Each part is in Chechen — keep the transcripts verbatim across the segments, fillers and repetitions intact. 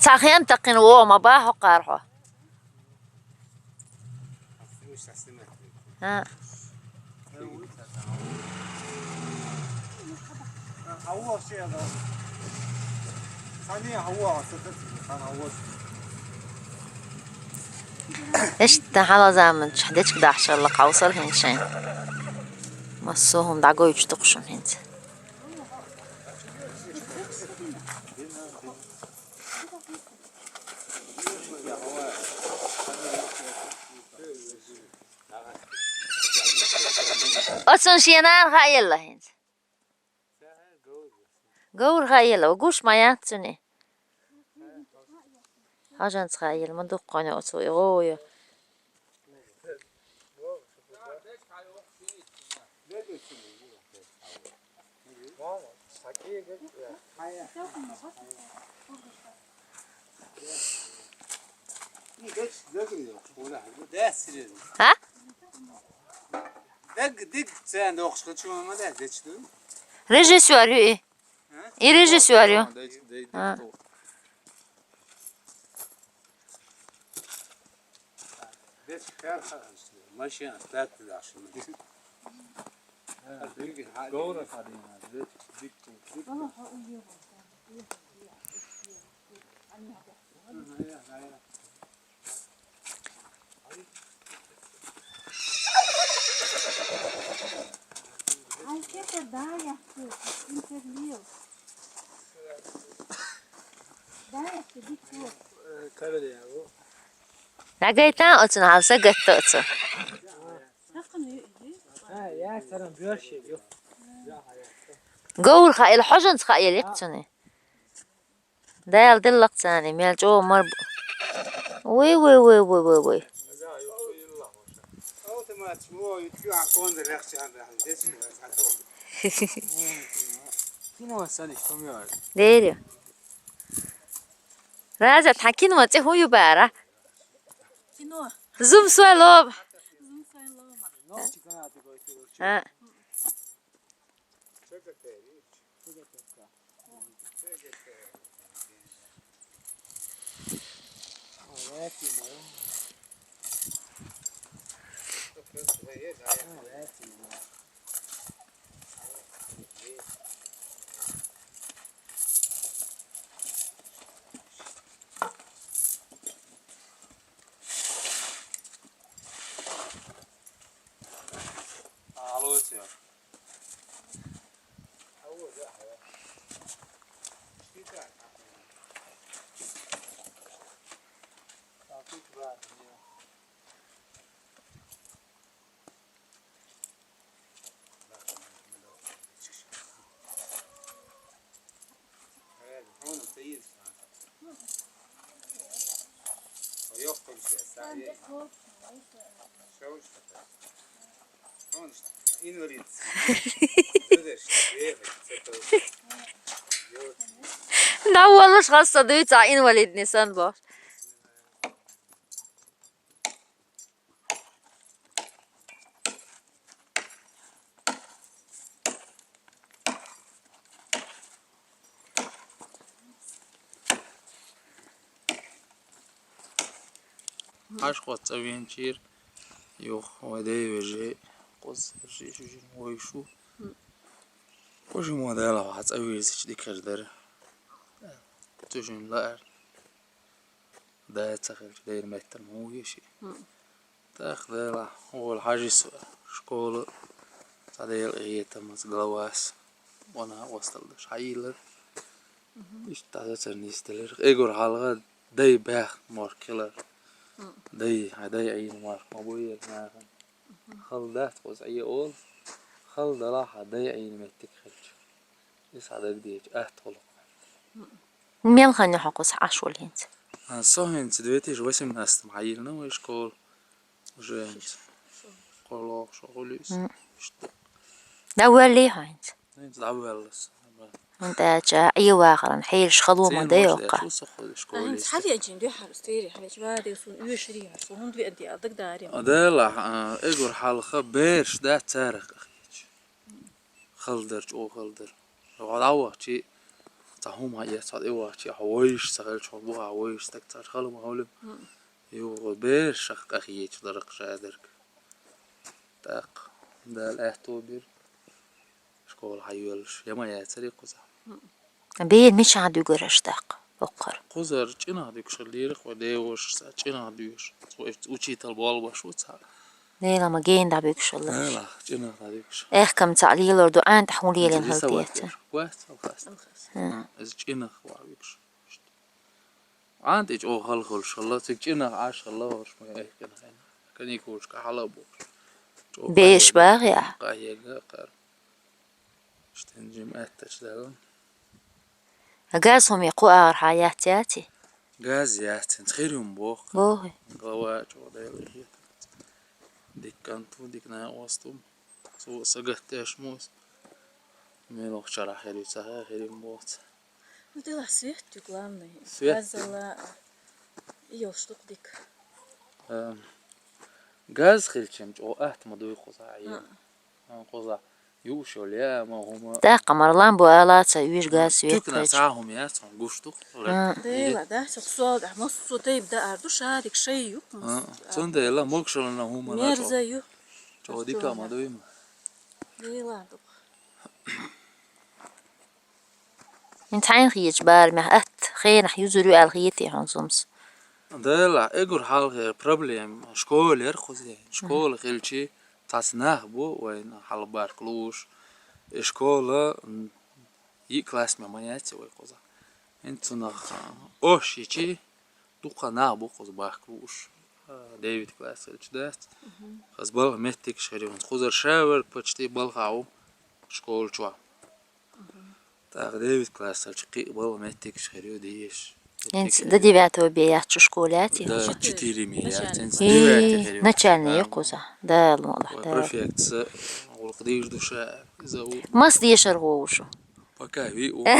Цхьа хен такхина вон ма бахьа кхархьо. А. Иштта хьалха заманчохь дечка дахьаш хилла, хьовсал хӀинца шайн. Массо а хӀума дӀагойтуш ду-кх шуна хӀинца. Оцун шен нана хаъелла хӀинца. Говр хаъелла, гуш ма яц цуьнан. Хьажанца хаъелла, ма дуккха оцу и гӀо ю. А? Режиссёр ю и. И режиссёр ю. А. Машина старташ. Ай, кепа, да, я тут, интервью. Да, я сиди тут. Дагайтан оцун хьалса гатта оцу. Говр хаъел, хьожанца хаъел иккхачуни. Дала деллакх царна, мел чӀогӀа мар бу. Вуй, вуй, вуй, вуй, вуй, вуй. Дери. Раза, тхьа кино цӀе хӀун ю бара? Кино. Зум сой лома. Зум сой лома. А. Наваллаш хасса дуьйцу, инвалидный санна бохуш. Хьажа кхоза цӀа венчера, юха вай ден вежарий, кхоза вежарий, ши жин вай шу. Кхо жима Дала хьа цӀа вирзича дика хир дара. Цу жин лаар. Да ца хилча, дера меттана хӀун ве ши? Мгм. ТӀаккха Дала хьола хьажи со школа, цхьа Дела къинхетамца главас, вана осталдаш хьайиллар. Мгм. Иштта дӀа цара нисделира. Эгур хьалха дай баьхна морк хилар. Мгм. Дай, хьан дай Ӏийна морк ма буйла нахана. Мгм. Хала дац кхуза Ӏе олу, хала далахь хьан дай Ӏийна меттиг хилча. Иза хьан дагадеъча атта хуьлу. Мгм. Мел хан ю хьо кхуза Ӏаш волу хӀинца? А, со хӀинца две тысячи восемнадцатом хьайиллина вай школа. Уже хӀинца кхо лохуш хуьлу иза. Мгм. Иштта. ДӀавоьллий хьо хӀинца? ХӀинца дӀавоьлла со. ХӀунда аьлча Ӏе вахаран хьелаш хала ма дай оккха. Хьан хӀинца хьан веанчийн дуьхьал стери, хьан веанча ваде суна оьшурий, хьан суна хӀунда веан де аьлла дагадари. А, Дала, а, эгур хьалха бераш дац царах къахеташ. Хала дар, чӀогӀа хала дар. Хьо дӀавахчи, цхьа хӀума хьаэц, хьо тӀевахчи, хьо вайша ца хилча, хьо бухахь вайша стаг цхьа хала ма хилла. Юха бераш шаьш къахьийча ларакх шадерг. ТӀаккха Дала аьтто бира школа хьайоьллуш, я ма яцара кхузахь. Бер мичахь дуьгар аша тӀаккха, хӀокхара? Кхузара чӀинах дуьгуш хилла лерах вай девоша, цхьа чӀинах дуьйш. Цо учитель болбаш ву цхьа. Дела ма гена дӀабуьгуш хилла. Дела, чӀинах дӀадуьгуш. Эхкам цхьа лелор ду, ӀантӀа хьун лелин хилла теца. Гуац, алхаста. Иза чӀинах вахь вуьгуш. ӀантӀа чӀогӀа хала хуьлуш хилла, цига чӀинах Ӏаш хилла, хӀорш ма эхкина хьайна. Каникулашка хьала а бохуш. Беш багӀи ахь? Къахьега кхара. Иштта жима аьттачу дала. Газ хӀума кху агӀор хьан яц яций? Газ яц, хӀинца хир ю боху. Боху. Глава чӀогӀа дела хета. Дика кӀант ву, дика накъост ву. Цо сагатдеш мус. Мелох чарахь хир ю, ца хир ю боху. Ну, дела свет ю, главное. Свет. Газала йолуш ду-кх дика. Эм, газ хилча-м чӀогӀа атта ма дуй кхузахь. А. Кхузахь юуш йолу яа ма хӀума. ТӀаккха мара ламбо ала ца уьш газ свет. Тюкна хилча. Цхьа хӀума яц, хьуна гуш ду-кх. А. Дела, да, со сол да, массо тайп даар ду, шадерг шай ю. А, цундела могушалла хӀума мерза ю. ЧӀогӀа дика ма дуй-м. Дела ду. ХӀинца хьайна хеташ барамехь атта хенахь юзур ю аьлла хетий хьуна цунца? Дела, эгур хьалхара проблема школа яра кхузахь. Школа хилчи, цхьацца нах бу вайна хьалабарка лууш. И школа, м, йиъ класс ма яц вай кхузахь. ХӀинца цунах, а, ош йичи, дукха нах бу кхуза бахка лууш. А, девятый класс хилча дац. Мгм. Хаза балха меттигаш хир ю. Кхузара ша верг почти балха ву школа чохь. Мгм. ТӀаккха девятый класс хилча кхин а балха меттигаш хир ю дезаш. ХӀинца до девятого бе яц шу школа яц и? Да, четыре ме яц. ХӀинца девятый хир ю. Начальный ю кхуза. Дала мукъ лахь, Дала. Префектца гӀуллакх дийр ду ша, иза ву. Мас дешар гӀо ву шу? Пока виъ ву. А,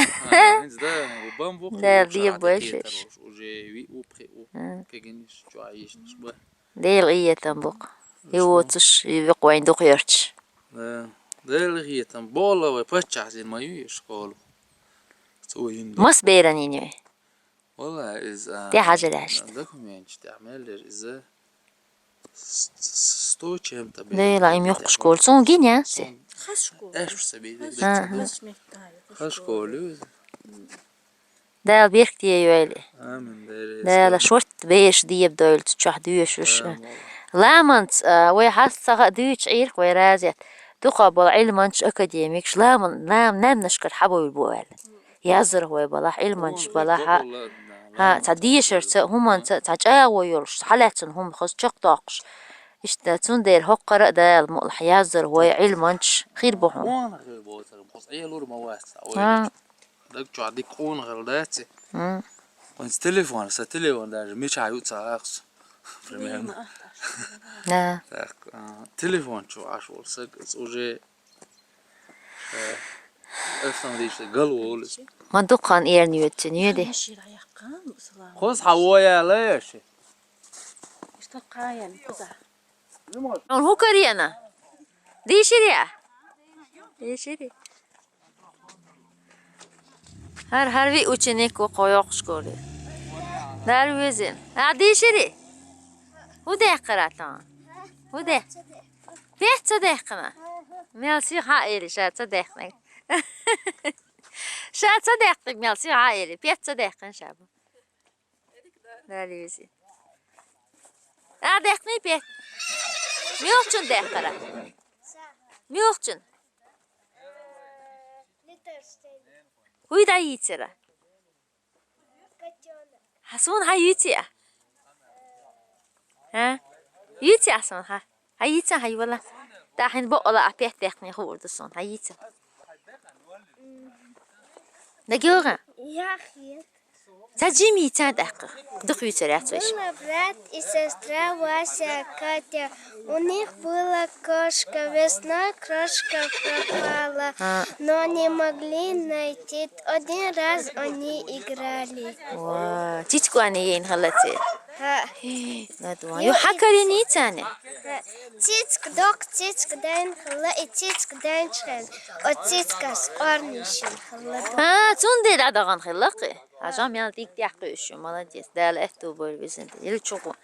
хӀинца да, бан бу. Да, ле, больше. Уже виъ ву, пхиъ ву. Кегиниш, чуьйишнаш ба. Дела къинхетам бу-кх. И воцуш, и векъ вайн дукха ярташ. Да. Дела къинхетам. Бола вай паччахьзин ма ю и школа. Цо йина ду. Мас беран йина вай? Валла, иза, а, тӀе хьажар аьшта. Документаш тӀехь мел дер иза. С-, с-, сто чем-то бе. Дела, им йоккха школа. Цунна гина, се? Хас школа. Эш ца бе. Хас школа. Хас школа ю иза. Дала беркате йойла. Амин, Дела. Дала шорта беш дебадойла цу чохь доьшуш. Амин. Ламанца, а, вай хьаста ца хаа дуьйцу Ӏийрах вай разет. Дукха болу Ӏилманчаш, академикаш, ламан-, лам-, намнашкара хьабовла бу аьлла. Яздарх вай балахь, Ӏилманчаш балахь, хьа, хьа, цхьа дешарца, хӀуманца, цхьа чӀагӀо йолуш, хьалаьцна хӀума хаза чекхдоккхуш. Иштта, цундела хӀокхара а Дала мукъ лахь яздарх вай Ӏилманчаш хир бу хьуна. Къонах хир боцург, кхуза Ӏелур ма вац, хьа, вай. Даг чохь дика къонахалла дац и? М. Вайца телефон, сан телефон даже мичахь ю ца хьакху со. Примерно. Да. Так, а, телефон чу Ӏаш волу саг, иза уже, э, автоматически гал волу иза. Ма дуккха хан эрна йоьду цуьнан, йоьду. Кхуза хьан воя лаьши? Хьуна хӀун карийна? Дийширий? Дийширий? ХӀара, хӀара виъ ученик ву кху йоккхачу школе. Дала везина. Ахьа дийширий? ХӀун даьккхира тахана? ХӀун де-, пет ца даьккхина? Мел сиха хьаъ эли, ша ца даьккхинарг. Ша ца даьккхинарг мел сиха хьаъ эли, пет ца даьккхина ша бу. Дала везина. Ахьа даьккхиний пет? Муьлхачун даьккхира? Муьлхачун? ХӀуй дӀайийцира? Хьан суна хьан юьйций ахь? Хьа? Юьйций ахь суна хьа? Хьан йийца хьан йола? Та хьайн бокъала а пет даьккхиний хуур ду суна. Хьан йийца? Дагиуга? Яхет. Ца жим йийца тӀаккха. Дукха юьйцур яц вайша. Было брат и сестра Вася, Катя. У них была кошка, весной крошка пропала, но не могли найти. Один раз они играли. Ва, чичкуани ейн халаци. Хьа. Надуван. Ю хьакарини цани? Хьа. Цицка док, цицка дайн хилла, и цицка дайн чхен. О цицкас къорни шин хилла. Хьа, цунде дадаган хилла кхи. Ажам ял дик дяхкы ушу, молодец. Дала эту бор бизин. Ил чугу.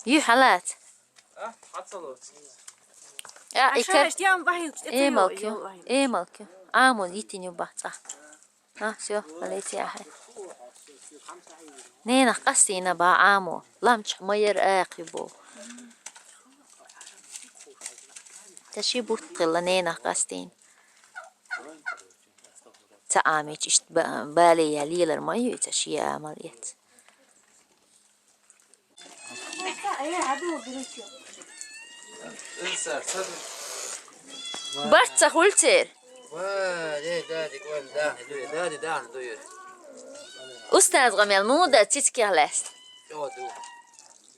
Ю халат. Я, икер. Эмалки. Эмалки. Амон итиню баца. А, всё, полетели. Нена къастина ба амо. Ламч майер ахи бо. Таши бут кыла нена къастин. Ца амич ишт ба-, бале я лилар маю, ца шия амал ет. Барт ца хултер. Устаз гамел муда цицки лест.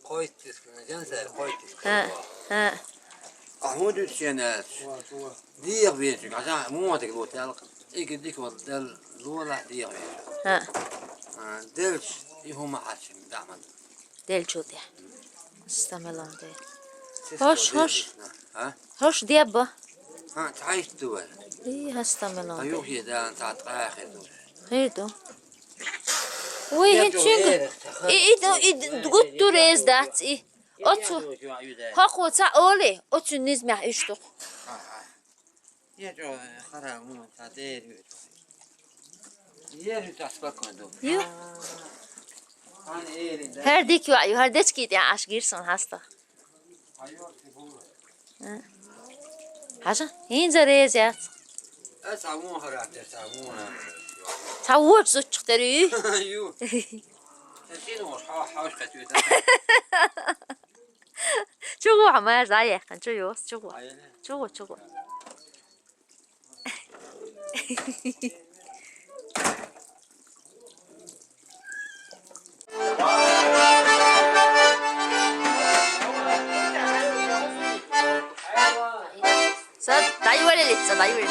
Хойттис, жансар хойттис. Ха, ха. А худут сенас. Диех бечик, аса муатик лотал. Иги дик вот дал лола диех бечик. Ха. А, делч и хума хачим, даман. Делчу де. Стамелон де. Хош, хош. А? Хош деба. Ха, тайт дуа. И хастамелон. Аюх е дан тат ахе ду. Хирду. Уй, хин чунга. И, и, и, гуттур эз дац, и. Оцу. Хакъу ца оли, оцу низ мя иштук. Я жо хара мун та дер. Ер та спокойно. Ю. Хан эрин да. Хер дик ва, ю, хер дечки де аш гирсон хаста. Хажа, ин зарез яц. Э, саму характер, саму. Савур зучук дери. Ю. Син ош ха ха ош катю. Чугу хамар заяхан чуюс чугу. Чугу чугу. Са дайвале лица дайвале.